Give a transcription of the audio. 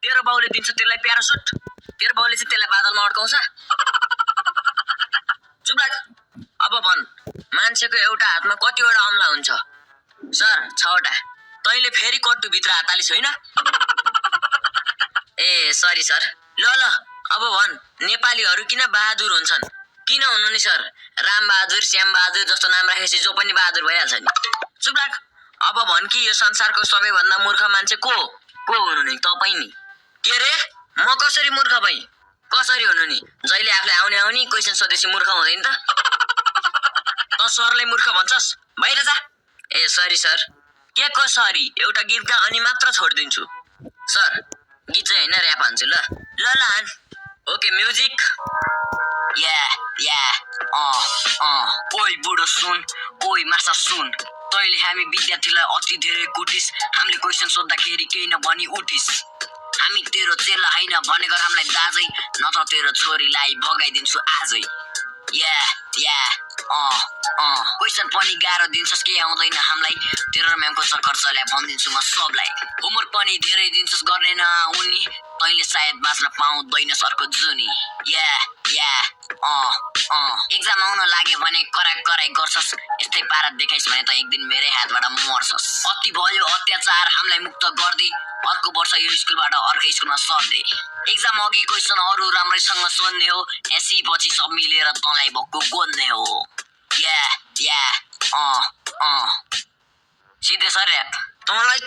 तेरो बाउले दिन्छ त्यसलाई प्यारासुट, तेरो बाउले चाहिँ त्यसलाई बादलमा अड्काउँछ। चुप लाग। अब भन्, मान्छेको एउटा हातमा कतिवटा अम्ला हुन्छ? सर 6वटा। तैँले फेरि कट्टुभित्र हात हालिस् होइन? ए सरी सर। ल अब भन्, नेपालीहरू किन बहादुर हुन्छन्? किन हुनु नि सर? राम बहादुर, श्याम बहादुर जस्तो नाम राखेपछि जो पनि बहादुर भइहाल्छ नि। चुप लाग। अब भन् कि यो संसारको सबैभन्दा मूर्ख मान्छे को हुनु नि? तपाईँ नि। के रे? म कसरी मूर्ख भएँ? कसरी हुनु नि? जहिले आफूले आउने क्वेसन सोधेपछि मूर्ख हुँदैन त? त सरले मूर्ख भन्छस्? बाहिर जा। ए सरी सर। के को सरी? एउटा गीत गा अनि मात्र छोडिदिन्छु। सर गीत चाहिँ होइन, ऱ्याप हान्छु ल। हान। Okay music. ओइ बुढो सुन, ओइ माछा सुन, तैँले हामी विद्यार्थीलाई अति धेरै कुटिस। हामीले क्वेसन सोद्धाखेरि केही नभनी उठिस। हामी तेरो चेला होइन भनेको हामीलाई दाजै, न त तेरो छोरीलाई भगाइदिन्छु आजै। क्वेसन पनि गाह्रो दिन्छस्, केही आउँदैन हामीलाई। तेरो म्यामको चक्कर चल्या भनिदिन्छु म सबलाई। होमवर्क पनि धेरै दिन्छस्, गर्ने नआउनी। तैँले सायद बाँच्न पाउँदैनस् अर्को जुनी। एक्जाम आउन लाग्यो भने कराई गर्छस्। यस्तै पारा देखाइस् भने त एक दिन मेरै हातबाट मर्छस्। अति भयो अत्याचार, हामीलाई मुक्त गर्दै। अर्को वर्ष यो स्कुलबाट अर्कै स्कुलमा सर्दै। एक्जाम अघि क्वेसनहरू राम्रैसँग सोध्ने हो। एसी पछि सब मिलेर तँलाई भक्कु गोल्ने हो। सिधै सर ऱ्याप। तँलाई